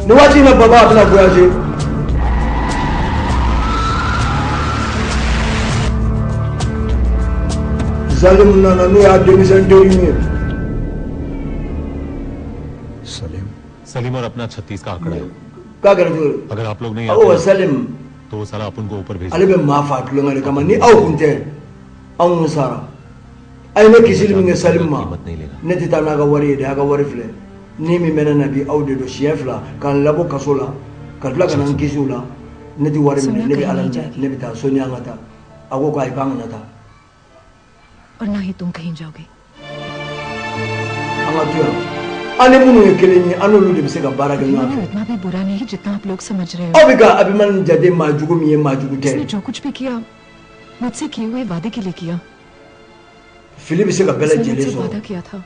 Nin waati in na baba a bɛna voyager. Salim nana n'o y'a denmisɛn denw ye. Salim Salim और अपना 36 का आंकड़ा है। K'a kɛra cogo di? अगर आप लोग नहीं Awo आते Salim तो वो साला अपन को ऊपर भेज। Ale bɛ maa fa tulonkɛ de kama, ni aw kun tɛ anw kun sara. A ye ne kisili min kɛ Salim ma, ne tɛ taa n'a ka wari ye dɛ, a ka wari filɛ. Ni min bɛ ne na bi aw de don siɲɛ 2 ka n labɔ kaso la ka tila ka na n kisi o la, ne tɛ wari minɛ, ne bɛ Ala minɛ, ne bɛ taa soni an ka taa. A ko ko ayi k'an kana taa. और ना ही तुम कहीं जाओगे। An ka to yan. An ni minnu ye kelen ye, an n'olu de bɛ se ka baara kɛ ɲɔgɔn fɛ. इतना भी बुरा नहीं जितना आप लोग समझ रहे हो। Aw bɛ ka Abimani jate maa jugu min ye, maa jugu tɛ. उसने जो कुछ भी किया मुझसे किए हुए वादे के लिए किया। Fili bɛ se ka bɛɛ उसने lajɛlen मुझसे sɔrɔ. वादा किया था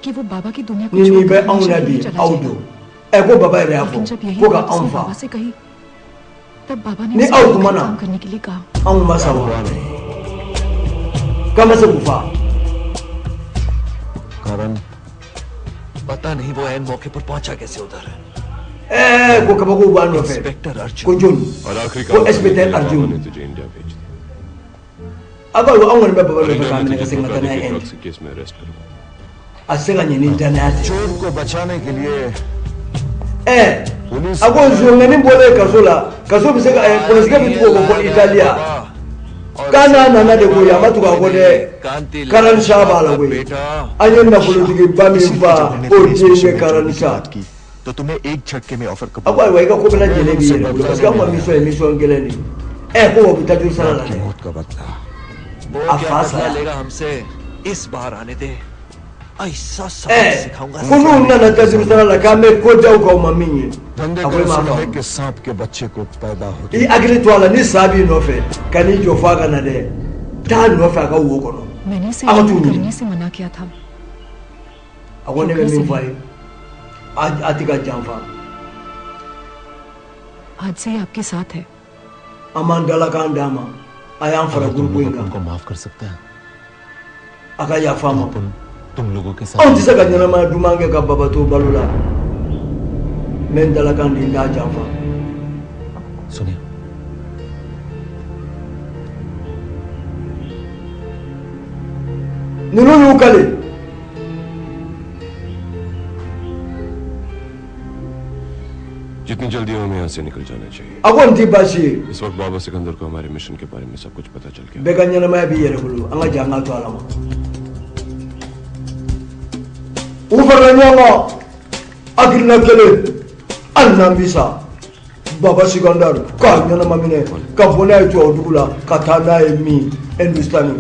कि वो बाबा की दुनिया को Ni nin bɛ छोड़कर anw हमेशा na के bi लिए चला aw जाएगा। don. Ɛ ko baba yɛrɛ y'a लेकिन जब fɔ यही ko ka बात anw उसने fa. बाबा से कही तब बाबा ने Ni उसे aw कोई kumana काम करने के लिए कहा। Anw ma sa wa? K'an ma se k'u fa. कारण पता नहीं वो ऐन मौके पर पहुंचा कैसे उधर। Ɛɛ ko kabako b'a nɔfɛ. Inspector Arjun. Ko jɔnni? और आखिरी Ko काम करने के inspecteur लिए बाबा Arjun. ने तुझे इंडिया भेज दिया। A ko ayiwa anw kɔni bɛ baba और nɔfɛ इंडिया k'a में minɛ ka तुझे segin ka धोखा taa n'a ye देके Inde. Drugs के केस में अरेस्ट करूंगा। A tɛ se ka ɲɛ ni danaya tɛ. चोर को बचाने के लिए Ɛɛ a ko zongɛni bɔlen kaso la, kaso bɛ se ka ɛ polisikɛ bɛ tugu o kɔ fɔ Italiya. K'a n'a nana de koyi, a ma tugu a kɔ dɛ. Karan Shah b'a la koyi. An ye nafolotigiba min fa o denkɛ Karan Shah. तो तुम्हें एक झटके में offer A ko ayiwa i ka ko bɛɛ lajɛlen b'i yɛrɛ bolo parce que anw ka mission ye mission gɛlɛn de ye. Ɛ ko wa u bɛ taa joli sara la dɛ. मौत का बदला वो A क्या fa बदला saya. लेगा हमसे? इस बार आने दे, ऐसा सबक Ɛ सिखाऊंगा। ko n'u nana tajuru sara la k'an bɛ ko jaw k'aw ma min ye. धंधे A ko का i m'a असल है faamu. कि सांप के बच्चे को पैदा होते I hakili to a la ni sa b'i nɔfɛ ka n'i jɔ f'a ka na dɛ, taa nɔfɛ a ka wo kɔnɔ. मैंने इसे A ka t'u ɲini. करने से मना किया था। A ko ne bɛ min fɔ a ye, a tɛ ka janfa. आज से ही आपके साथ है। An b'an dalakan d'a ma, a y'an fara अगर तुम gurupu लोग in kan. अपन को माफ कर सकते हैं A ka yafa an ma. अपन तुम लोगों के Anw tɛ साथ se ka ɲɛnamaya duman kɛ ka baba to balo la. N bɛ n dalakan di, n t'a janfa. सुनिए Ninnu y'u kale. जितनी जल्दी हो हमें यहाँ से निकल जाना चाहिए। A ko nin tɛ baasi ye. इस वक्त बाबा सिकंदर को हमारे मिशन के बारे में सब कुछ पता चल गया। Bɛɛ ka ɲɛnamaya b'i yɛrɛ bolo, an ka jɛ an k'a to Ala ma. U farala ɲɔgɔn kan hakilina kelen, hali n'an bi sa, baba Sikandar k'a ɲɛnama minɛ ka bɔ n'a ye tubabu dugu la ka taa n'a ye min Hindustani.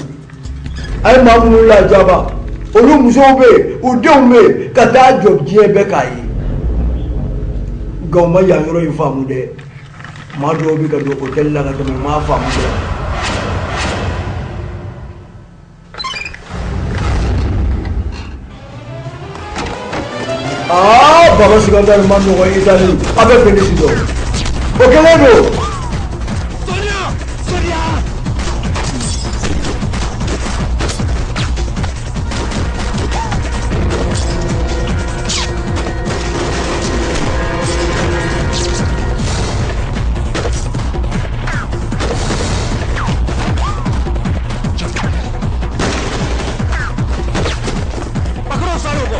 A ye maa minnu lajaba, olu musow bɛ yen, u denw bɛ yen, ka taa jɔ diɲɛ bɛɛ k'a ye. Nka u ma yan yɔrɔ in faamu dɛ. Maa dɔw bɛ ka don hôtel la ka tɛmɛ, u m'a faamu dɛ. Aa baba Sikandar ma nɔgɔ Itali, a bɛ Venise dɔn. O kɛlen don. पकड़ो सारों को।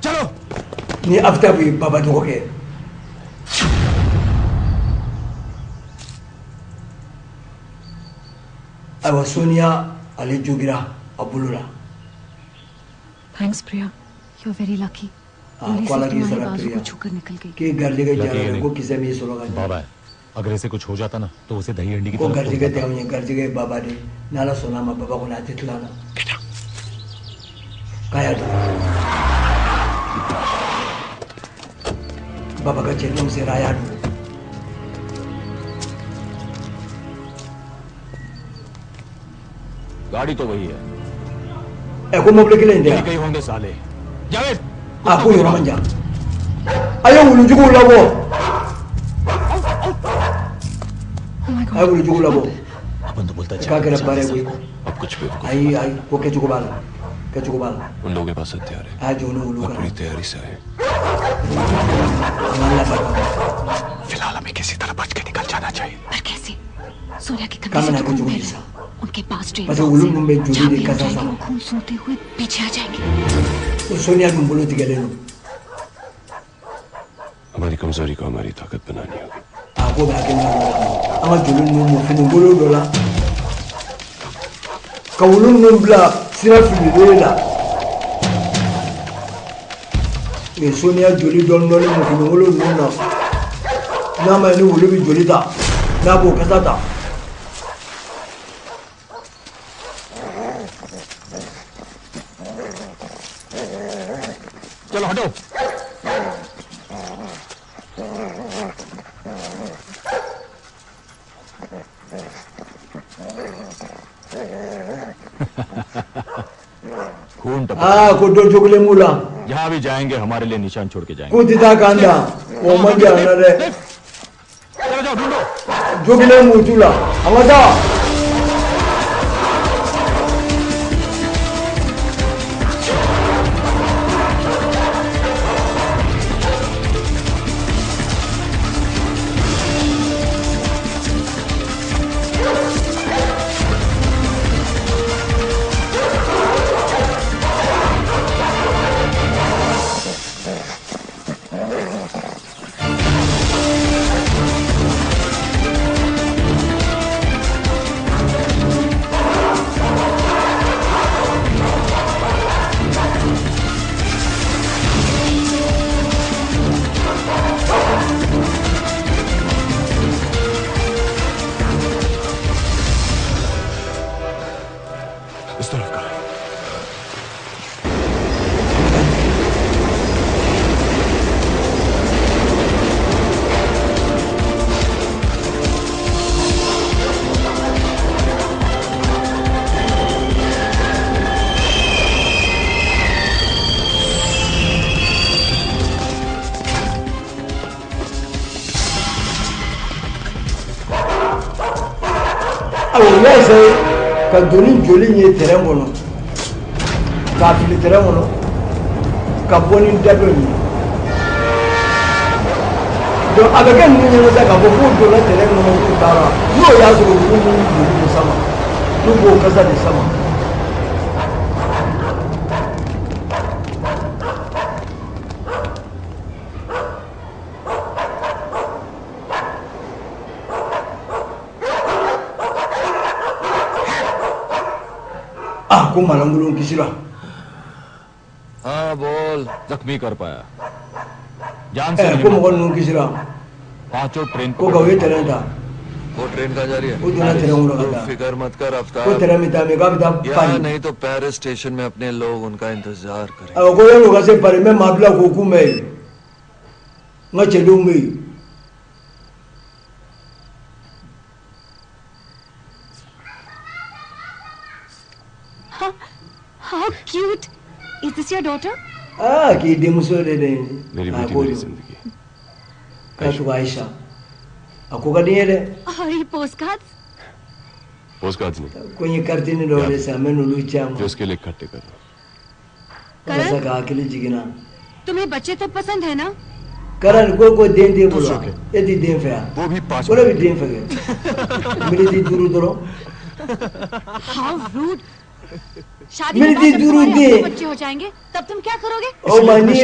चलो। Ni Aftab ye baba dɔgɔkɛ. Ayiwa Sonia ale jogira a bolo la. Thanks Priya, you are very lucky. aa ko Ala k'i sara बाजू Priya. को छूकर निकल गई। K'e garijɛgɛ lucky diyara है dɛ, ko नहीं kisɛ m'i sɔrɔ ka ɲɛ. बाबा है, अगर इसे कुछ हो जाता ना तो उसे दही हंडी की Ko तरह तोड़ garijɛgɛ देता। tɛ anw ye, garijɛgɛ ye baba de ye. N'Ala sɔnna a ma, baba kɔni a tɛ tila an na. K'a y'a dogo. Baba ka cɛdenw sera, a y'a dogo. गाड़ी तो वही है। Ɛ ko mobili kelen in tɛ यही yan. कहीं होंगे साले। Javed A ko yɔrɔ man jan, a ye wulujuguw labɔ, a ye wulujuguw labɔ. अपन तो बोलता K'a kɛra baara ye koyi. अब कुछ बेवकूफ Ayi ayi, ko kɛcogo b'a la, kɛcogo b'a la. उन लोगों के पास हथियार है A y'a jɔ ni wulu और kana पूरी तैयारी से आए। An k'an lafa. फिलहाल हमें किसी तरह बच के निकल जाना चाहिए। पर कैसे? सोनिया के K'an कंधे bɛna से kɛ तो खून cogo बह di रहा sa? है। उनके पास train Parce que wulu ninnu bɛ joli de kasa जाएंगे, sama. वो खून सूंघते हुए पीछे आ जाएंगे। Ko Soniya dun bolo tigɛlen don. हमारी कमजोरी को हमारी ताकत बनानी होगी। A ko bɛ hakilina dɔ la, an ka joli ninnu mɔ finigolo dɔ la, ka wulu ninnu bila sira fililen la. U ye Soniya joli dɔɔni dɔɔni mɔ finigolo ninnu na. N'a ma ye ni wulu bɛ joli ta, n'a b'o kasa ta. चलो हटो। खून टपक Aa, ko dɔ jogilen b'u la. जहाँ भी जाएंगे हमारे लिए निशान छोड़ के जाएंगे। K'u tɛ taa k'an dan, o man jan an na dɛ. चलो जाओ ढूंढो। Jogilen b'u t'u la, an ka taa. इस तरफ का है। Ayiwa, u y'a essayer ka don ni joli in ye terrain kɔnɔ, k'a fili terrain kɔnɔ, ka bɔ ni da dɔ in ye. Donc a bɛ kɛ ninnu ɲɛna sa k'a fɔ k'u donna terrain kɔnɔ, k'u taara, n'o y'a sɔrɔ wulu minnu joli de sama, n'u b'o kasa de sama. Ah, ko malankolon kisira. हाँ बोल। जख्मी कर पाया जान से Ɛ, नहीं ko mɔgɔ मारा। Ninnu kisira. पांचों train Ko nka u ye terrain ta. वो ट्रेन कहाँ जा रही है? U donna terrain kɔnɔ ka तू taa. फिक्र मत कर Ko Aftab. terrain bɛ taa min? K'a bɛ taa यहाँ Paris. नहीं तो पेरिस स्टेशन में अपने लोग उनका इंतजार करेंगे। Ayiwa, ko yanni u ka se Paris, n bɛ maa bila k'o kunbɛn yen, n ka cɛdenw bɛ yen. How cute! Is this your daughter? Aa, k'i denmuso de dɛ. मेरी A बेटी ko मेरी don. जिंदगी। K'a tɔgɔ Ayisa, a ko ka di n ye dɛ. और ये postcards? Post cards नहीं, Ko n ye karitini dɔw de san, n bɛ n'olu ci a ma जो उसके लिए इकट्ठे कर रहा हूँ। walasa ka hakili jiginna. तुम्हें बच्चे तो पसंद है ना? Karan, ko den t'e bolo wa? E t'i den fɛ yan? वो भी पांच। Ko ne bɛ den fɛ kɛ miniti 5 dɔrɔn. How rude! शादी के मिनट बाद जब दूर तुम्हारे दे। अपने बच्चे हो जाएंगे तब तुम क्या करोगे? O ma, ni e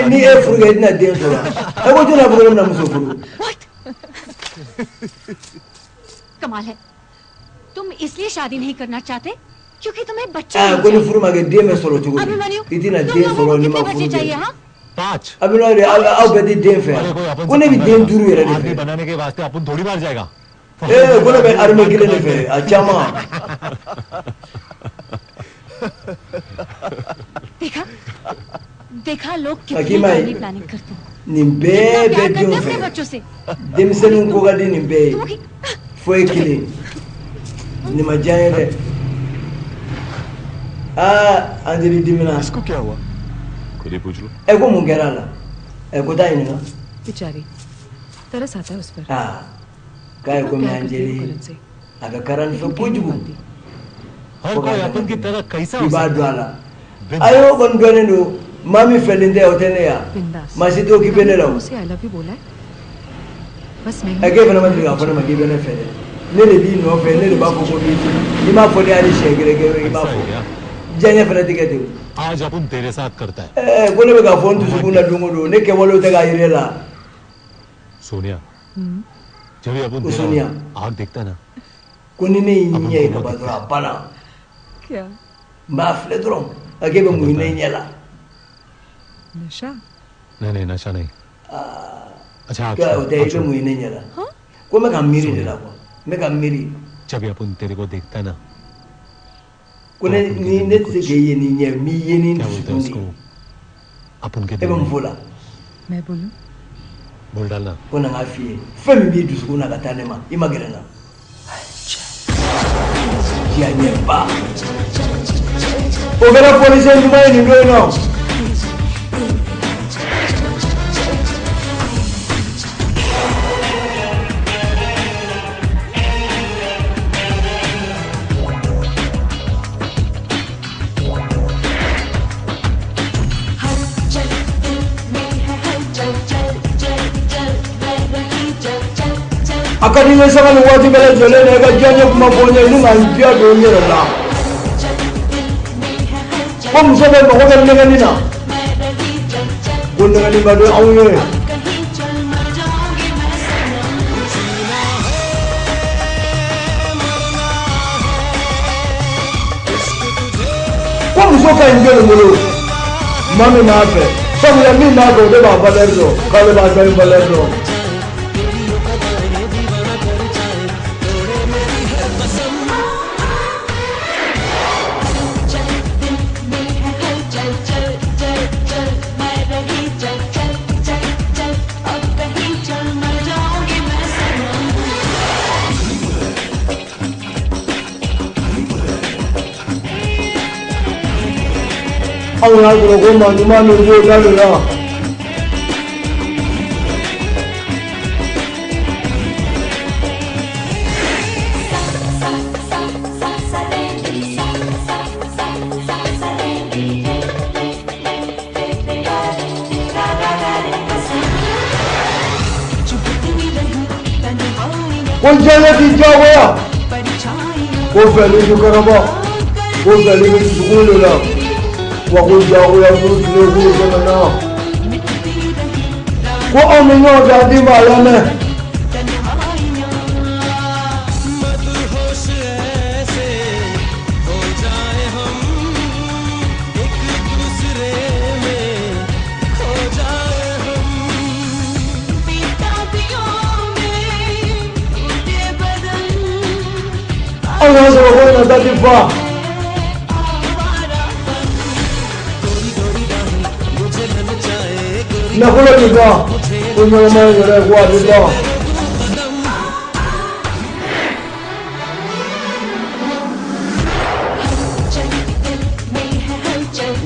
furu kɛ, i tɛna den sɔrɔ wa? E ko jɔn na fɔ ko ne bɛna muso furu? What? कमाल है, तुम इसलिए शादी नहीं करना चाहते क्योंकि तुम्हें बच्चे Aa, नहीं ko ni चाहिए। furu ma kɛ, den bɛ sɔrɔ cogo di? Abhimanyu, I tɛna तुम den लोगों sɔrɔ को n'i ma कितने बच्चे furu चाहिए? kɛ. हाँ, पांच। A bɛ n'aw de aw bɛɛ tɛ den fɛ अरे yan? कोई अपन Ko ne से bɛ पंगा den लेगा। 5 yɛrɛ de आदमी fɛ. बनाने के वास्ते अपन थोड़ी बार जाएगा। Ee, ko ne bɛ armée kelen de fɛ, a caman. देखा देखा, लोग बाकी कितनी मैं- फैमिली प्लानिंग करते हैं, Nin bɛɛ कितना bɛ प्यार करते denw हैं अपने fɛ. बच्चों से। Denmisɛnninw ko ka di nin bɛɛ ye तुम कि- fo e kelen. Nin ma diya n ye dɛ. Aa, an teri dimina. इसको क्या हुआ? खुद ही पूछ लो। Ɛ, ko mun kɛra a la? Ɛ, ko taa ɲininka. बेचारी, तरस आता है उस पर। Aa, k'a ye komi Anjeli a ka karan fɛ kojugu. हर कोई अपन की तरह कैसा I हो b'a सकता dɔn a la. Ayi, o kɔni dɔnnen don, maa min fɛlen tɛ, o tɛ ne ya. बिंदास। Maa si t'o occupé ne la o. उसे I love you बोला है, बस मैं Ɛ, k'e fana ma deli k'a fɔ ne ma k'i bɛ ne fɛ dɛ. Ne de b'i nɔfɛ, ne de b'a fɔ ko b'i fɛ. N'i m'a fɔ ne hali siɲɛ kelen kɛ, i b'a ऐसा है fɔ. क्या? Diyaɲɛ fana tɛ kɛ ten o. आज अपन तेरे साथ करता है। Ɛɛ, ko ne bɛ k'a fɔ n dusukun na don o don, ne kɛwalew tɛ k'a yira e la. Sonia, जब भी अपन वो तेरा सोनिया। आग देखता है ना, Ko ni ne y'i ɲɛ ye ka ban dɔrɔn, a banna. क्या? N b'a filɛ dɔrɔn, a k'e bɛ mun ye ne ɲɛ la? नशा? नहीं नहीं, नशा नहीं। अच्छा आप Ko o छोड़, tɛ, आप i bɛ छोड़। mun ye ne ɲɛ la? Ko n bɛ ka miiri de la quoi, n bɛ ka miiri. जब भी अपन तेरे को देखता है ना, Ko ne ni ne tɛ se k'e ye ni ɲɛ, n b'i ye ni n क्या बोलते हैं dusukun de उसको, ye. अपन के E दिल bɛ mun में f'o la? मैं बोलूं? बोल डालना। Ko na n k'a f'i ye, fɛn min b'i dusukun na ka taa ne ma, i ma gɛrɛ n na. Diyaɲɛba o kɛra polisier ɲuman ye nin don in na. A ka di n ye sanga ni waati bɛɛ lajɛlen na, i ka diyaɲɛ kuma fɔ n ye ni ka n diya don n yɛrɛ la. Ko muso bɛ mago bɛ nɛgɛnni na, ko nɛgɛnni ka di anw ye. Ko muso ka ɲi jɔnni bolo? Maa min b'a fɛ, sabula min b'a fɛ, o de b'a valeur dɔn, k'ale b'a dɔn valeur dɔn. Anw y'a sɔrɔ ko maa ɲuman min b'o da de la. Ko diɲɛ t'i diyagoya, ko fɛli ju karaba, ko fɛli bɛ dusukun de la, wa ko diyagoya furu tile k'u tɛmɛna, ko anw bɛ ɲɔgɔn fɛ, a ti maa lamɛn. Anw y'a sɔrɔ ko nata ti fa. Nafolo ti ban, ko ɲɛnamaya yɛrɛ ko a ti ban.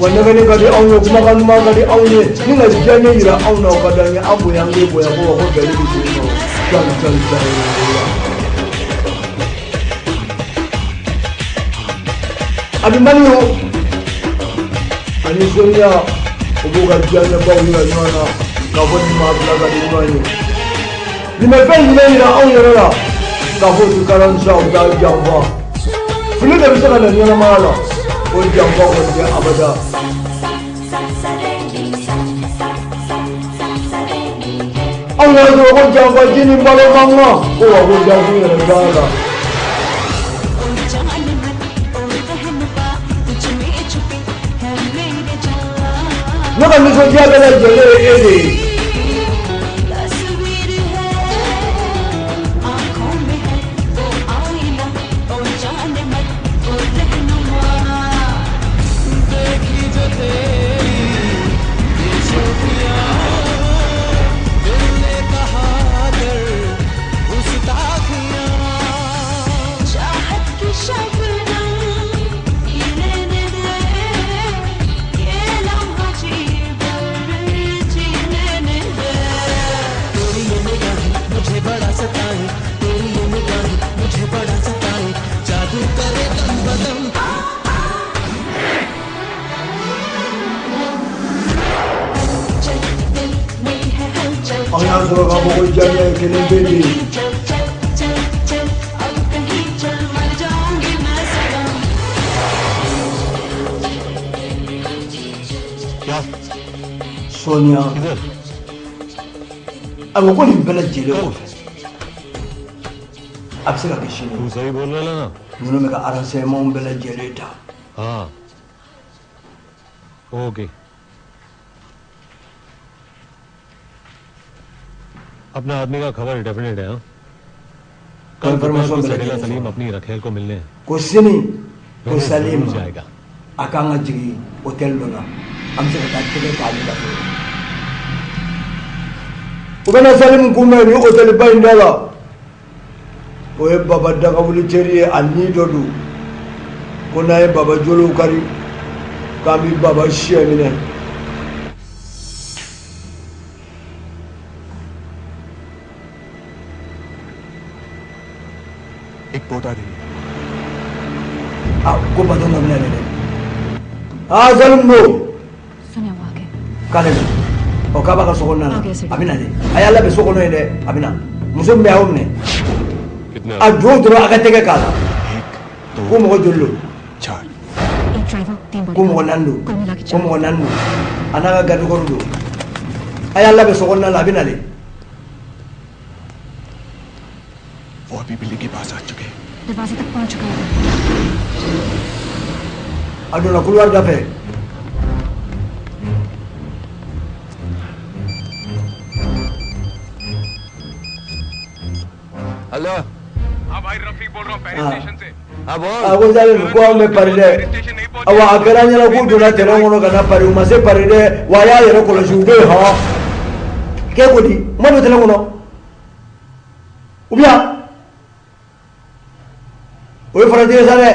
Wa nɛgɛnni ka di anw ye, kumakan ɲuman ka di anw ye, ni ka diyaɲɛ yira anw na, o ka d'an ye. An bonya, an k'e bonya, ko wa ko bɛnni bɛ sen nɔ can can can. A bɛ mali o ani Sonia, o b'u ka diyaɲɛbaw yira ɲɔgɔn na k'a fɔ nin maa fila ka di ɲɔgɔn ye. Nin bɛ fɛn jumɛn yira anw yɛrɛ la? K'a fɔ u ti kalan sa, u t'a janfa. Fili de bɛ se ka na ɲɛnamaya la, o janfa kɔni tɛ abada. Anw y'a sɔrɔ ko janfa ji ni balo man kan, ko wa ko janfu yɛrɛ t'a la. Ne ka nisɔndiya bɛɛ lajɛlen ye e de ye. An y'a sɔrɔ k'a fɔ ko jamiya ye kelen pe de ye. Sonia, a ko ko nin bɛɛ lajɛlen kɔfɛ, a bɛ se ka kɛ sini. तू सही बोल रहा ना? Ninnu bɛ ka renseignement bɛɛ lajɛlen ta. हाँ, ओके। अपना आदमी का खबर डेफिनेट है। हाँ, कल दोपहर Confirmation को bɛɛ सडेला lajɛlen Salim sɔrɔ. अपनी रखेल को मिलने Ko sini ko मैंने Salim जरूर जाएगा। a kan ka jigin hôtel dɔ la, an bɛ se ka taa tɛgɛ k'ale la fɔlɔ. U bɛna Salim kunbɛn nin hôtel ba in da la. O ye Baba Dagawuli teri ye, a ni dɔ don. Ko n'an ye Baba jolow kari, k'an bɛ Baba siyɛ minɛ. एक बोट आ रही है। A ko bateau dɔ bɛna dɛ. Aa, Salim don. सुनिया वो आ गए। K'ale don. Ɔ, k'a b'a ka so kɔnɔna na, a bɛ na dɛ. A y'a labɛn so kɔnɔ yen dɛ, a bɛ na. Muso min bɛ yen, a y'o minɛ. कितने? A don dɔrɔn a ka tɛgɛ k'a la. Ko mɔgɔ joli don? चार। एक ड्राइवर, तीन Ko mɔgɔ naani don. कुल मिला के Ko चार। mɔgɔ naani don, a n'a ka garde-corps don. A y'a labɛn so kɔnɔna la, a bɛ na dɛ. वो अभी बिल्डिंग के पास आ चुके हैं। दरवाजे तक पहुंच चुका है। A donna couloir da fɛ. Hello. हाँ भाई, रफीक बोल रहा हूँ पेरिस हाँ। स्टेशन से। हाँ बोल। A ko Salim, ko anw bɛ Paris dɛ. Awa, a kɛra an ɲɛna k'u donna terrain kɔnɔ ka na Paris, u ma se Paris dɛ. Wa a y'a yɛrɛ kɔlɔsi, u bɛ yen hɔn. K'e ko di, u ma don terrain kɔnɔ u bɛ yan. O ye farati ye sa dɛ.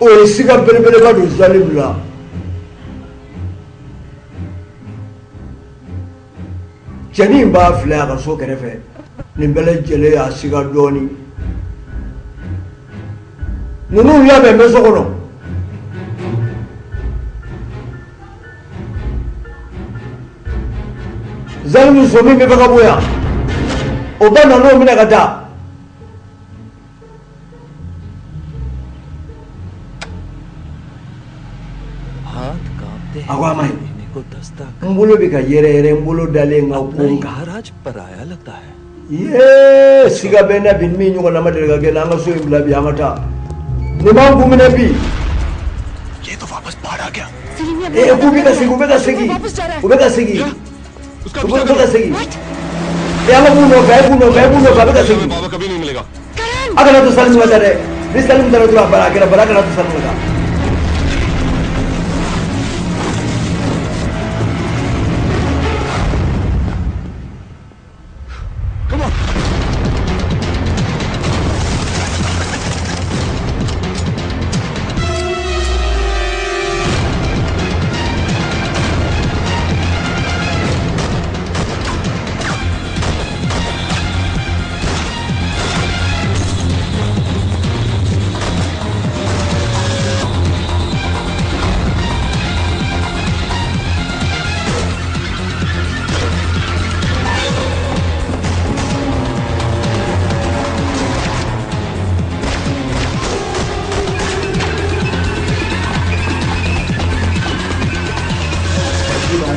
O ye siga belebeleba don Salim la. Cɛnin b'a filɛ a ka so kɛrɛfɛ, nin bɛɛ lajɛlen y'a siga dɔɔnin. Ninnu labɛn bɛ so kɔnɔ. Zalimu sɔmi bɛ fɛ ka bɔ yan, o bɛɛ nan'o minɛ ka taa. हाथ कांपते A ko a ma ɲi. हैं को Dastak. N bolo bɛ ka yɛrɛ yɛrɛ, n bolo dalen n ka अपना kon ही kan. घर आज पराया लगता है। Yee, siga bɛ n na bi, min ɲɔgɔnna ma deli ka kɛ n na. An ka so in bila bi, an ka taa. Nin b'an kun minɛ bi. ये तो वापस बाहर आ गया। सलीम ये Ee, k'u bɛ ka segin, u bɛ ka segin, वापस जा रहा है। u bɛ ka segin, उसका u पीछा bɛ ka करो। segin. Ee, an ka b'u nɔfɛ, a ye b'u nɔfɛ, a ye b'u nɔfɛ, a bɛ ka segin. बाबा कभी नहीं मिलेगा। A kana to Salim ka taa dɛ. Ni Salim taara dɔrɔn, a bara a kɛra bara. A kana to Salim ka taa. Come on. Come on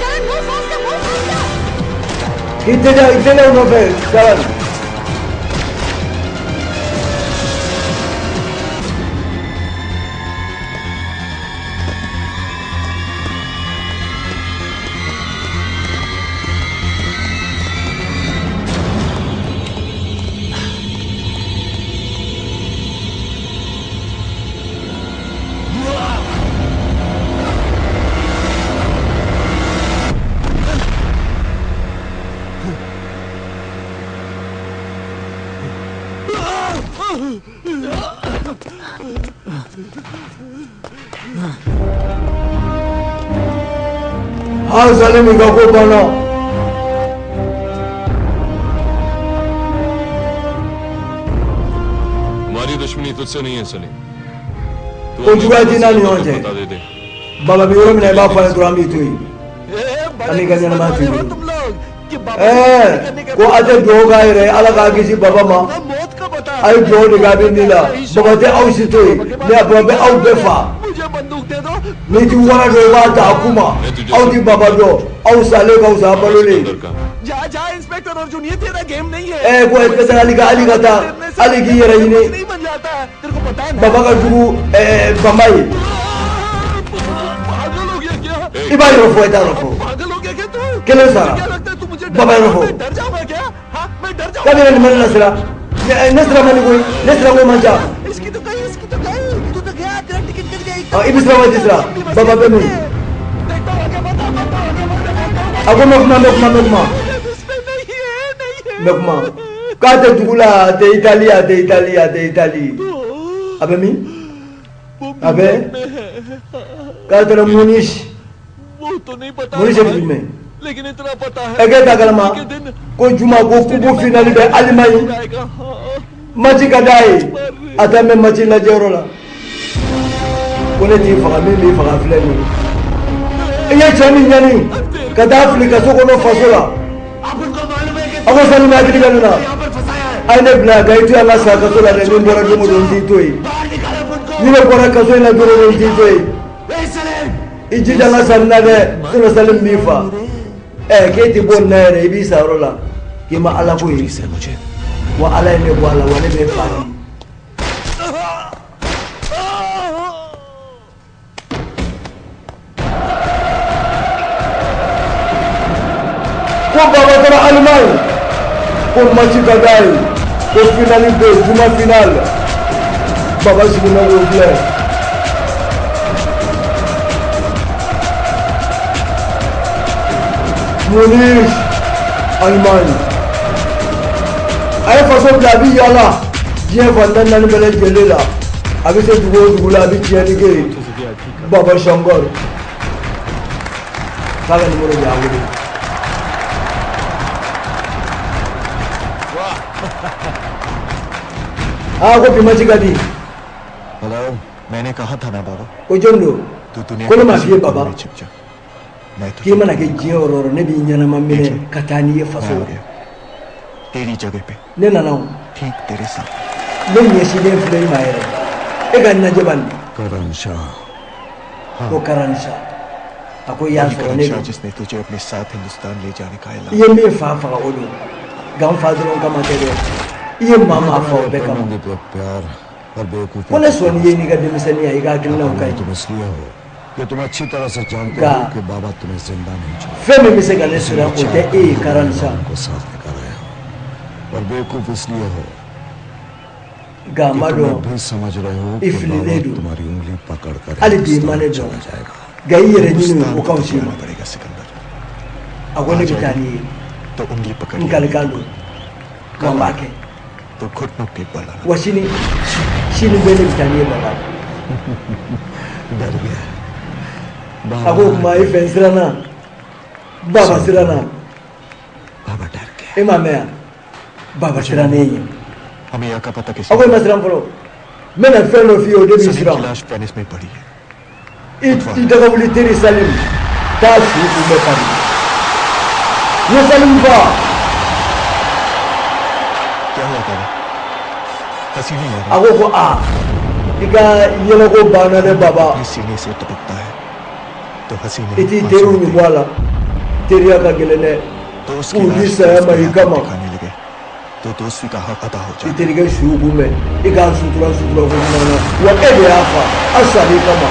Karan, move faster, move faster. I teliya, i teliya u nɔfɛ, Karan. An Salim i ka ko banna. हमारी दुश्मनी तुझसे नहीं है Salim. Ko juguya t'i n'a ni ɲɔgɔn cɛ. बता दे दे। Baba bɛ yɔrɔ min na, i b'a fɔ an ye dɔrɔn, an b'i to yen. An b'i ka ɲɛnamaya to i bolo. Ɛɛ, ko a tɛ dugawu k'a yɛrɛ ye, Ala k'a kisi baba ma. A ye dugawu de kɛ, a bɛ nin la. Baba tɛ aw si to yen, mais baba bɛ aw bɛɛ fa. N'i ti wara dɔn, i b'a ta a ku ma. Aw ti baba dɔn, aw salen ka fisa a balolen. जा जा इंस्पेक्टर अर्जुन, ये तेरा गेम नहीं है। Ɛɛ, ko inspecteur, hali ka hali ka taa, hali k'i yɛrɛ ɲini. नहीं बन जाता है, तेरे को पता है ना। Baba ka jugu banba ye. पागल हो गया क्या? I b'a yɔrɔ fɔ, i t'a yɔrɔ fɔ. पागल हो गया क्या तू? Kelen sara. क्या लगता है तू मुझे? Baba yɔrɔ fɔ. मैं डर जाऊंगा क्या? हाँ, मैं डर जाऊंगा। Kabini nin bɛ ne lasira, ne sira man di koyi, ne sira ko man ca. इसकी तो गई, इसकी तो गई, तू तो गया, तेरा टिकट कट गया। I bɛ sira waati sira, baba bɛ min? देखता हूँ आगे, बता बता आगे, बता बता। A ko n bɛ kuma, n bɛ kuma, n bɛ kuma. इसमें नहीं है, नहीं है। N bɛ kuma k'a tɛ dugu la, a tɛ Itali, a tɛ Itali, a tɛ Itali. A bɛ min? A bɛ k'a taara Munich. वो तो नहीं पता Munich ye dugu jumɛn? लेकिन इतना पता है Ɛ, k'e t'a kalama के दिन ko juma ko coupe finale bɛ Allemagne? आएगा। हाँ। Match ka d'a ye, a taa mɛn match lajɛyɔrɔ la. Ko ne t'i faga, min b'i faga filɛ nin ye. I ye cɛ min ɲani ka taa fili kaso kɔnɔ faso la. A ko Salim hakili bɛ nin na, a ye ne bila yan, ka i to yan ka sa kaso la dɛ. Ni n bɔra don o don, n t'i to yen. Ni ne bɔra kaso in na don o don, n t'i to yen. I jija n ka sa nin na dɛ, sinon Salim b'i fa. Ɛ, k'e ti bɔ nin na yɛrɛ, i b'i sa yɔrɔ la k'i ma Ala ko ye. Wa Ala ye ne bɔ a la, wa ne bɛ fa de. Ko baba taara Allemagne, ko match ka d'a ye, ko finale bɛ yen, juma finale. Baba sigilen bɛ k'o filɛ. Munich, Allemagne. A ye faso bila, a bɛ yaala diɲɛ fan tan naani bɛɛ lajɛlen la. A bɛ se dugu o dugu la, a bɛ tiɲɛni kɛ yen. Baba Shankar k'a ka numéro di, a wele. Aa, ko bi match ka di. Hello, मैंने कहा था ना बाबा। Ko jɔn don? तू दुनिया Ko ne के m'a किसी f'i ye कोने baba में छिप जा, मैं k'i तुझे mana kɛ diɲɛ yɔrɔ o yɔrɔ, ne b'i ɲɛnama minɛ ka taa n'i ye faso मैं आ la. गया तेरी जगह पे, Ne nana o. ठीक तेरे साथ। Ne ɲɛsinnen filɛ i ma yɛrɛ, e ka najɛ bani. Karan Shah. Ko Karan Shah, a ko i y'a वही sɔrɔ करण ne Shah don. जिसने तुझे अपने साथ हिंदुस्तान ले जाने का I ऐलान। ye min fa faga o don, nka n fa dɔrɔn kama tɛ dɛ, i ye maa maa fa o bɛɛ kama. पे प्यार और बेवकूफी। Ko ne sɔnni ye n'i ka denmisɛnninya, i ka hakilinaw ka ɲi. तुम इसलिए हो कि तुम अच्छी तरह से जानते का हो कि बाबा तुम्हें जिंदा नहीं छोड़। Fɛn min bɛ se ka ne siran, o tɛ e ye, Karan Shah. को साथ लेकर आया हो और बेवकूफ इसलिए हो Nka n कि b'a तुम dɔn अब भी समझ रहे हो i कि fililen बाबा don. तुम्हारी उंगली पकड़ कर Hali bi i ma Hindustan ne dɔn, चला जाएगा। nka i yɛrɛ ɲini Hindustan o ka को fisa i तो ma. आना पड़ेगा Sikandar. A ko ne bɛ taa n'i ye. तो उंगली पकड़ N kalikan don, wa n b'a kɛ. तो घुटनों के बल आना। Wa sini, sini bɛɛ ne bɛ taa n'i ye baba. डर गया। A ko o tuma i fɛ n siranna, baba siranna. बाबा डर गया। E m'a mɛn yan, baba siranna e ɲɛ. हमें यहाँ का पता A किसने? ko i ma siran fɔlɔ, n bɛna fɛn dɔ f'i ye, o de b'i Salim की siran. लाश वेनिस में पड़ी है। I daga wuli, teri Salim taa su kun bɛ Paris. N ye Salim fa. क्या हुआ बाबा? हंसी नहीं आ A रही? ko ko aa, i ka yɛlɛko banna dɛ baba. अपने सीने से टपकता है तो हंसी I नहीं t'i आंसू teriw होते nin bɔ a la, teriya ka gɛlɛn dɛ. हैं। दोस्त की K'u di लाश saya दोस्त ma के i हाथ में kama. दिखाने लगे तो दोस्ती का हक अदा हो I जाए। terikɛ su kunbɛn, i k'a sutura sutura ko ɲuman na, wa e de y'a fa, a sar'i kama.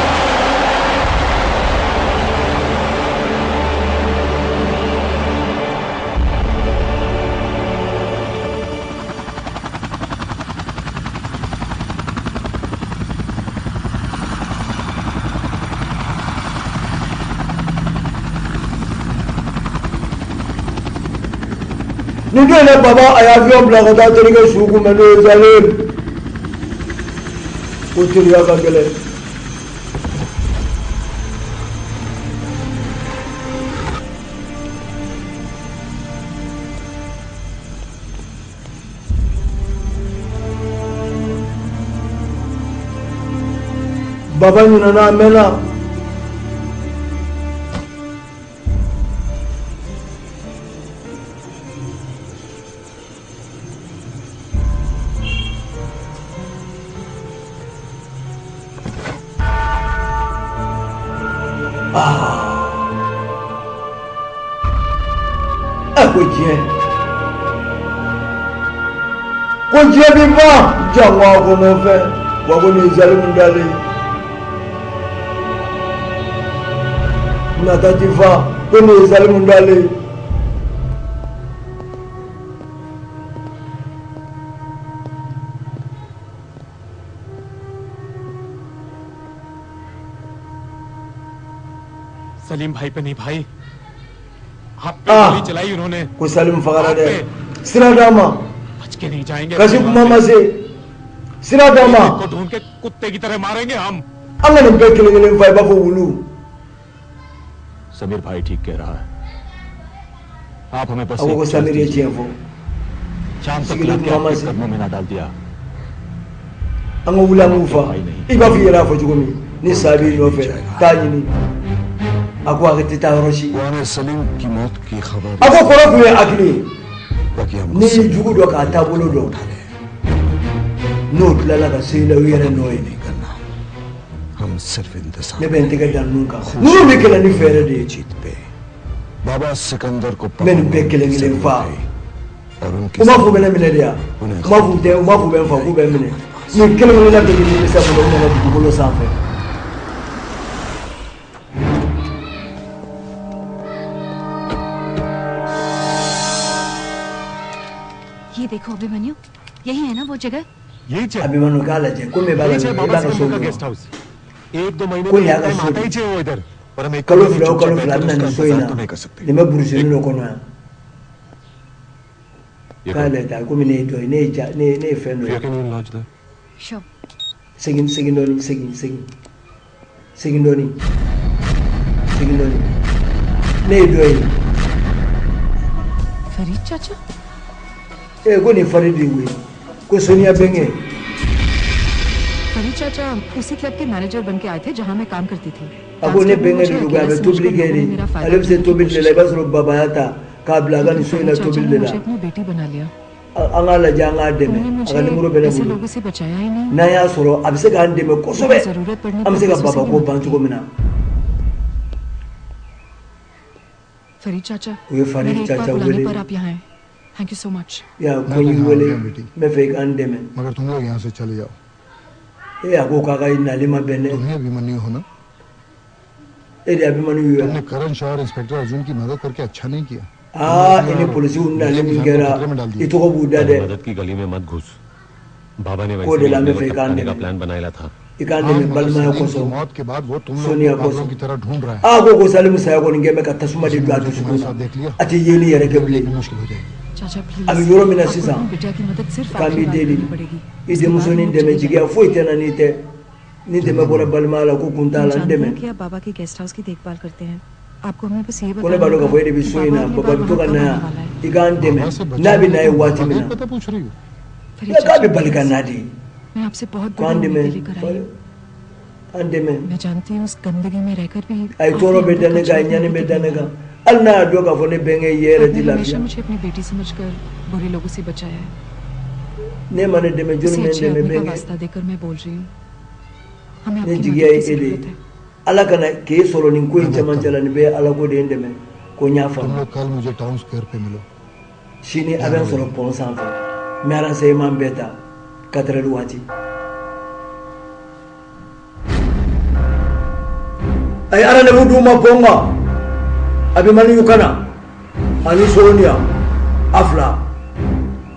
Nin don in na, baba a ye avion bila ka taa terikɛ su kunbɛn, n'o ye Salim. Ko teriya ka gɛlɛn. Baba ɲinɛna a mɛnna. Aa, ko diɲɛ, ko diɲɛ bi ban jango a kɔnɔ fɛn wa, ko nin ye zalimu dalen nata ti fa, ko nin ye zalimu dalen. Salim भाई पे नहीं भाई, आप पे Ah. गोली चलाई उन्होंने। Ko Salimu fagara dɛ, sira d'a ma. बच के नहीं जाएंगे। Kasi kuma ma se, sira d'a ma. को ढूंढ के कुत्ते की तरह मारेंगे हम। An ka nin bɛɛ kelen kelen fa i b'a fɔ wulu. Sameer भाई ठीक कह रहा है, आप हमें बस A ko एक ko chance Samiri ye दीजिए। tiɲɛ fɔ. शाम तक sigilen लाके kuma ma आपके se. कदमों में ना डाल दिया। An ka wuli, an k'u fa i b'a fɔ i yɛrɛ y'a fɔ cogo min, ni sa b'i nɔfɛ, taa ɲini. A ko a tɛ taa yɔrɔ si. बुआ ने सलीम की मौत की खबर A ko kɔrɔ tun ye hakili ye. बाकी हम N'i y'i jugu dɔn k'a taabolo dɔn, n'o tilala ka se i la, o yɛrɛ nɔ ye. नहीं करना, हम सिर्फ इंतजार Ne bɛ n tɛgɛ da ninnu kan, ninnu bɛ kɛlɛ ni fɛɛrɛ de ye. जीत पे बाबा सिकंदर को N bɛ nin bɛɛ kelen kelen fa. और उनके U m'a fɔ u bɛ ne minɛ de yan, u m'a fɔ u tɛ, u m'a fɔ u bɛ n fa, k'u bɛ n minɛ. Nin kelen kelenna bɛɛ bɛ nimisa bolo, u nana dugukolo sanfɛ. ये देखो अभिमन्यु, यही है ना वो जगह? यही चे Abimanu k'a lajɛ komi e b'a यही la चे i बाबा b'a ka so Sikandar का dɔn. Guest house. एक दो महीने ko में nin y'a ka time so आता ही de. चे वो इधर। पर हम एक Kalo महीने 2 o चुपचाप kalo 2 a बैठकर bɛ na उसका nin so in इंतजार na, तो नहीं कर सकते। Nin bɛ burusini dɔ kɔnɔ yan. ये K'a lajɛ ta komi ne ye dɔ ye, ne ye ja, ne ye fɛn dɔ ye. Can you enlarge that? Sure. Segin, segin dɔɔni, segin, segin, segin dɔɔni, segin dɔɔni. Ne ye dɔ ye. Farid चाचा। Ee, ko nin fari de ye koyi, ko Soniya bɛnkɛ. Farid चाचा उसी क्लब के मैनेजर बन के आए थे जहाँ मैं काम करती थी। A ko ne dance club में bɛnkɛ मुझे de don koyi, a अकेला bɛ समझकर tobili kɛ लोगों de. ने मेरा फायदा Ale bɛ se उठाने की tobili de la, कोशिश i b'a sɔrɔ babaya ta k'a bila a ka की। nin so in Farid na चाचा tobili ने de la. मुझे अपनी बेटी बना लिया। An k'a lajɛ, an k'a dɛmɛ. उन्होंने A ka मुझे nimoro bɛ ne ऐसे bolo. लोगों से बचाया ही नहीं। N'an y'a sɔrɔ, a bɛ se k'an dɛmɛ kosɛbɛ. जरूरत पड़ने An bɛ पर se ka पैसों से baba भी ko मदद ban की। cogo min na. Farid चाचा, U ye Farid मेरे एक बार चाचा बुलाने wele. पर आप यहाँ आए, thank you so much. Ya मैं ko तो n y'i यहाँ आ wele, गया बेटी, n bɛ fɛ i k'an dɛmɛ. मगर तुम लोग यहाँ से चले जाओ। E, a ko k'a ka nali ma bɛn dɛ. तुम ही अभिमन्यु हो ना? E de ye Abimanu ye wa? तुमने करण शाह और इंस्पेक्टर अर्जुन की मदद करके अच्छा नहीं किया। Aa, i ni polisiw nali min kɛra, i tɔgɔ b'u da dɛ. मदद की गली में मत घुस। बाबा ने K'o वैसे de भी la n अपने bɛ को fɛ i k'an टपकाने का dɛmɛ. Plan बनाया था। I k'an हाँ, dɛmɛ मगर balimaya Salim की kosɔn, मौत के बाद वो तुम लोग Sonia को पागलों kosɔn. की तरह ढूंढ रहा है। Aa, ko Salimu saya kɔni kɛ bɛ ka tasuma de उसने don a मुझे dusukun तुम्हारे na, साथ देख लिया, a tɛ yeli yɛrɛ kɛ मेरे लिए bilen. भी मुश्किल हो जाएगी। चाचा A bɛ please, yɔrɔ min na आपको sisan, अपनी बिटिया की मदद सिर्फ k'an आखिरी b'i बार deli, करनी पड़ेगी। I उसके बाद हम denmusonin लोग dɛmɛ. चले Jigiya जाएंगे। foyi tɛ na n'i tɛ, ni dɛmɛ bɔra balimaya la, ko kun t'a हम la, n जानते dɛmɛ. हैं कि आप बाबा के गेस्ट हाउस की देखभाल करते हैं। आपको हमें बस ये Ko ne बताना b'a dɔn k'a होगा fɔ e de bɛ कि so in बाबा na, अगली baba बार bɛ to वहाँ ka कब na आने yan, वाला है। I k'an dɛmɛ. बाबा से N'a बचाने bɛ के na ye तुम waati बाबा min का na, पता पूछ रही हो? फरीद e k'a चाचा bɛ bali ka please, na de. मैं आपसे बहुत Ko an बड़ी dɛmɛ, उम्मीदें लेकर आई हूँ। an dɛmɛ. मैं जानती हूँ उस गंदगी में रहकर भी A ye आपने tɔɔrɔ हम bɛ तक da ne अच्छा kan, a ye आदमी ɲani अभी bɛ तक da ne नहीं kan, बना। Hali n'a y'a dɔn k'a fɔ ne bɛnkɛ ye yɛrɛ आपने tɛ हमेशा lafiya. मुझे अपनी बेटी समझकर बुरे लोगों से बचाया है। Ne ma ne dɛmɛ, jɔnni उसी bɛ n अच्छे dɛmɛ आदमी का bɛnkɛ? वास्ता देकर मैं बोल रही हूँ, हमें Ne आपकी jigiya मदद ye की e de जरूरत ye. है। Ala kana k'e sɔrɔ nin ko in मैं देखता cɛmancɛ la, हूँ। nin bɛɛ ye ala ko de ye n dɛmɛ ko n y'a तुम faamu. लोग कल मुझे टाउन स्क्वायर पे मिलो। Sini a bɛ n 11 sɔrɔ बजे। pont sanfɛ, n bɛ renseignement bɛɛ ta 4 heures waati. A ye rendez-vous d'u ma pont kan. Abimani y'u kana ani Sonia, a fila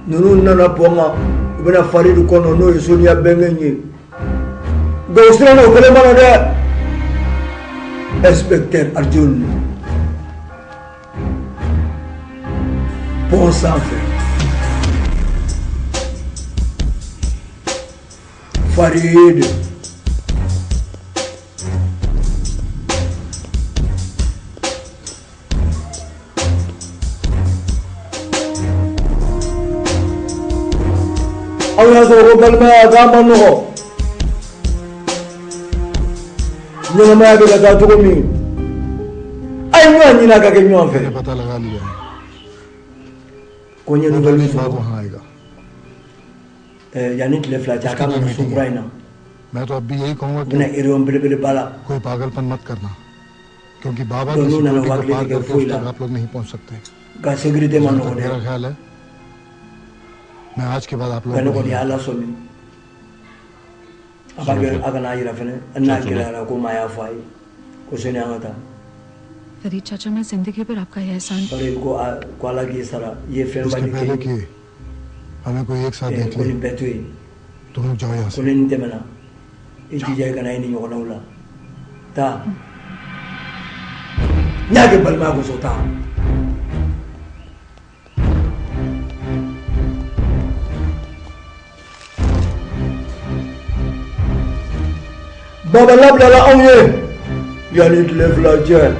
ninnu nana pont kan, u bɛna Faridi kɔnɔ, n'o ye Sonia bɛnkɛ ye. Nka u siranna, u kelen ma na dɛ. Inspecteur Arjun pont sanfɛ, Farid. Aw y'a sɔrɔ ko balimaya k'a ma nɔgɔ. Ɲɛnamaya bɛ ka taa cogo min, a ye ɲɔgɔn ɲini a ka kɛ ɲɔgɔn fɛ. मैंने पता लगा लिया है। Ko n ye वो nouvelle जाने min के बाद sɔrɔ, वहां आएगा। Yanni tile 2 cɛ, a kan ka na so kura in na. मैं तो अब भी यही कहूंगा U bɛna कि réunion belebeleba la. कोई पागलपन मत करना, क्योंकि बाबा की दोनों सिक्योरिटी ननवा को के लिए पार लेके करके फोई उस ला। तक आप लोग नहीं पहुंच सकते। Nka sécurité ma जहां तक nɔgɔn dɛ. मेरा ख्याल है, मैं आज के बाद आप Nka लोगों ne को kɔni नहीं y'a lasɔmi, a b'a kɛ a kana yira fɛnɛ n'a gɛlɛyara ko maa y'a fɔ a ye ko sani an ka taa. Farid चाचा, मैं जिंदगी भर आपका ये एहसान Farid ko a ko Ala k'i sara, i ye fɛnba इसके de kɛ पहले n ye. कि हमें कोई एक साथ देख Ko ले, nin bɛɛ to yen. तुम लोग जाओ यहाँ Ko से। ni nin tɛmɛna, i jija i kana i ni ɲɔgɔnnaw la taa. N y'a kɛ balimaya kosɔn, taa. Baba labilala anw ye yanni tile 2 cɛ.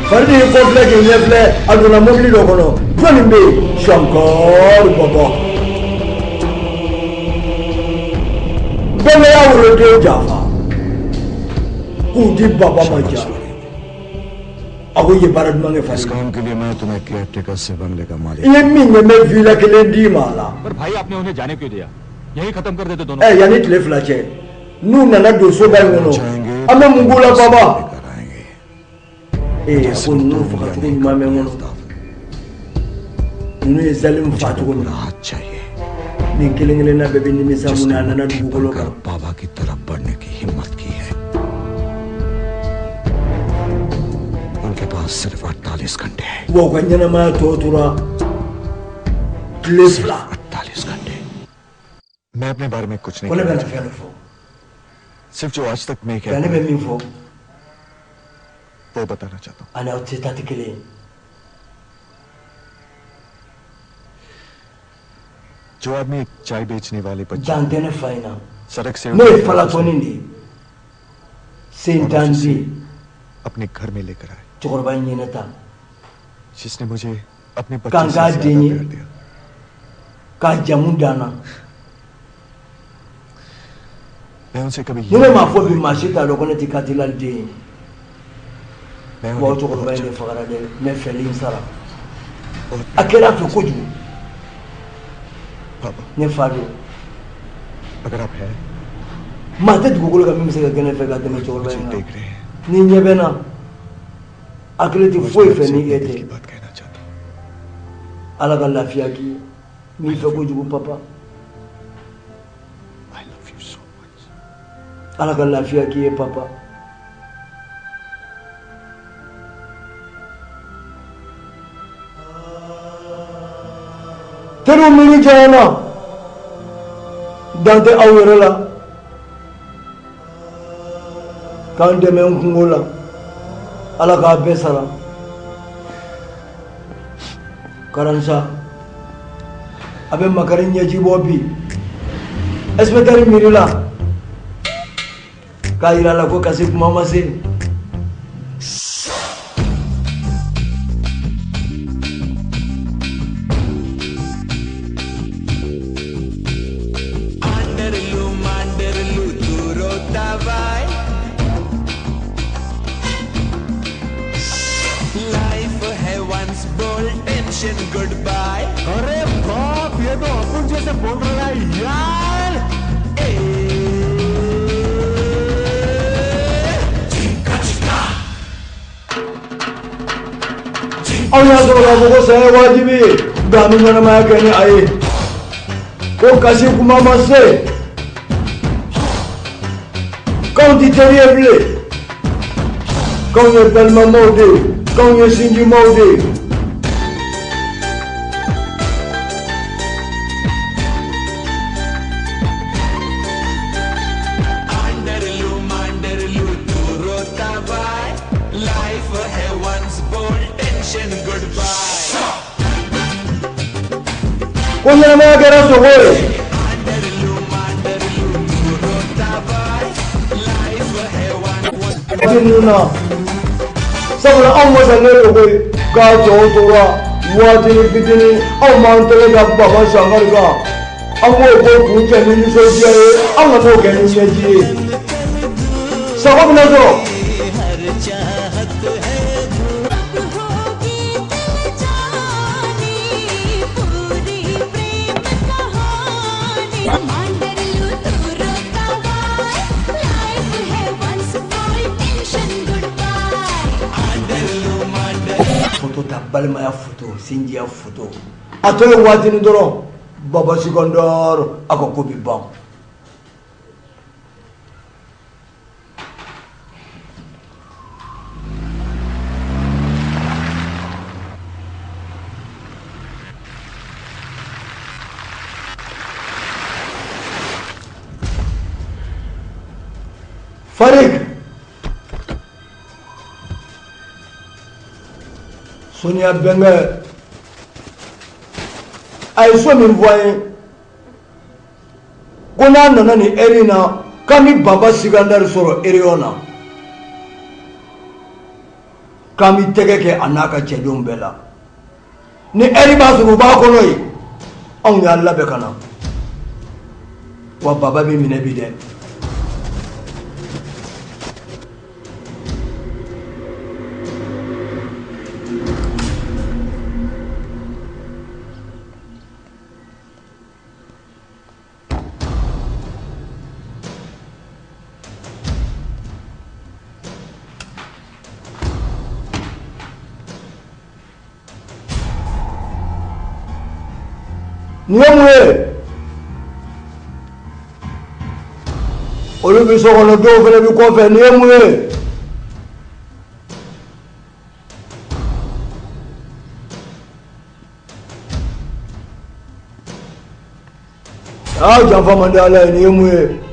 Faridi y'i kɔfilɛ k'i ɲɛfilɛ, a donna mobili dɔ kɔnɔ. Jɔnni bɛ yen? Shankar Baba. Bɛɛ y'a woloden janfa k'u di Baba ma. Ja, a ko i ye baara duman kɛ. इस Faridi, काम के लिए मैं तुम्हें care taker से बंगले का मालिक i ye min kɛ, n bɛ villa kelen d'i ma a la. पर भाई, आपने उन्हें जाने क्यों दिया? यही खत्म कर देते दोनों। Yanni tile 2 cɛ, n'u nana don soba in kɔnɔ, an bɛ mun k'u la, Baba? लेकर आएंगे। A ko ninnu fagacogo ɲuman bɛ n kɔnɔ. Ninnu ye Salim fa cogo min, राहत चाहिए। nin kelen kelenna bɛɛ bɛ nimisa mun na, a nana dugukolo बनकर kan. बाबा की तरफ बढ़ने की हिम्मत की है, उनके पास सिर्फ 48 घंटे हैं। Wa u ka ɲɛnamaya tɔ tora tile 2. 48 घंटे। मैं अपने बारे में कुछ नहीं Ko ne कहना bɛna चाहता। fɛn dɔ fɔ. सिर्फ जो आज तक मैं Nka कह ne bɛ min fɔ, वो बताना चाहता हूँ। ani aw tɛ taa tɛ kelen ye. जो आदमी एक चाय बेचने वाले बच्चे Dan tɛ ne fa in na. सड़क से Ne ye falatɔnin de ye, sentan den. अपने घर में लेकर आए, Cɛkɔrɔba in ye ne ta जिसने मुझे अपने बच्चे k'an से k'a ज्यादा den ye, प्यार दिया, k'a jamu dan na. मैं उनसे कभी Ni ne m'a fɔ bi, maa si t'a dɔn ko ne tɛ Katilali den ye. मैं Wa o उन्हें cɛkɔrɔba बहुत in de fagara dɛ, n bɛ fɛli in sara. बहुत A kɛra a fɛ kojugu. पापा, Ne fa don. अगर आप हैं, Maa tɛ dugukolo kan min bɛ se ka kɛ ne fɛ ka tɛmɛ cɛkɔrɔba मुझे in kan. देख रहे हैं, Ni ɲɛ bɛ n na, hakili tɛ मैं foyi fɛ आपसे ni अपने e दिल tɛ. की बात कहना चाहता हूँ। Ala ka lafiya k'i ye. N b'i fɛ kojugu, papa. I love you so much. Ala ka lafiya k'i ye, papa. Teriw miiri janyana, dan tɛ aw yɛrɛ la k'an dɛmɛ n kungo la. Ala k'a bɛɛ sara. Karansa a bɛ makari ɲɛji bɔ bi. Inspecteur miiri la k'a yira a la ko kasi kuma ma se. आंडरलू मांडरलू तू रोता वाय, लाइफ है वंस बोल tension good bye. अरे बाप, ये तो अपुन जैसे बोल रहा है यार। Anw y'a sɔrɔ k'a fɔ ko saya ye wajibi ye, nka an bɛ ɲɛnamaya kɛ ni a ye. Ko kasi kuma ma se, k'anw ti teri ye bilen, k'anw ye balimamaw de ye, k'anw ye sinjimaw de ye. आंडरलू मांडरलू तू रोता वाय, लाइफ है वंस बोल tension good bye. Ko ɲɛnamaya kɛra sogo ye. Waati ninnu na, sabula anw wasalen don koyi k'a tɔw tora waatinin fitinin, anw b'an tɛgɛ da Baba Sankari kan, an b'o ko kun cɛ ni nisɔndiya ye, an ka n'o kɛ ni ɲɛji ye. Sago bɛna sɔrɔ. Foto ta, balimaya foto, sinjiya foto. A tɔ ye waatinin dɔrɔn, Baba Sikandar a ka ko bi ban. Farik Sonia bɛnkɛ a ye so min fɔ an ye ko n'a nana nin ɛri in na k'an bɛ Baba Sikandari sɔrɔ ereyɔn na, k'an bɛ tɛgɛ kɛ a n'a ka cɛdenw bɛɛ la. Ni ɛri b'a sɔrɔ u b'a kɔnɔ yen, anw y'an labɛn ka na. Wa Baba bɛ minɛ bi dɛ. Nin ye mun ye? Olu bɛ so kɔnɔ, dɔw fana bɛ kɔfɛ. Nin ye mun ye? Aa, janfa man di Ala ye. Nin ye mun ye?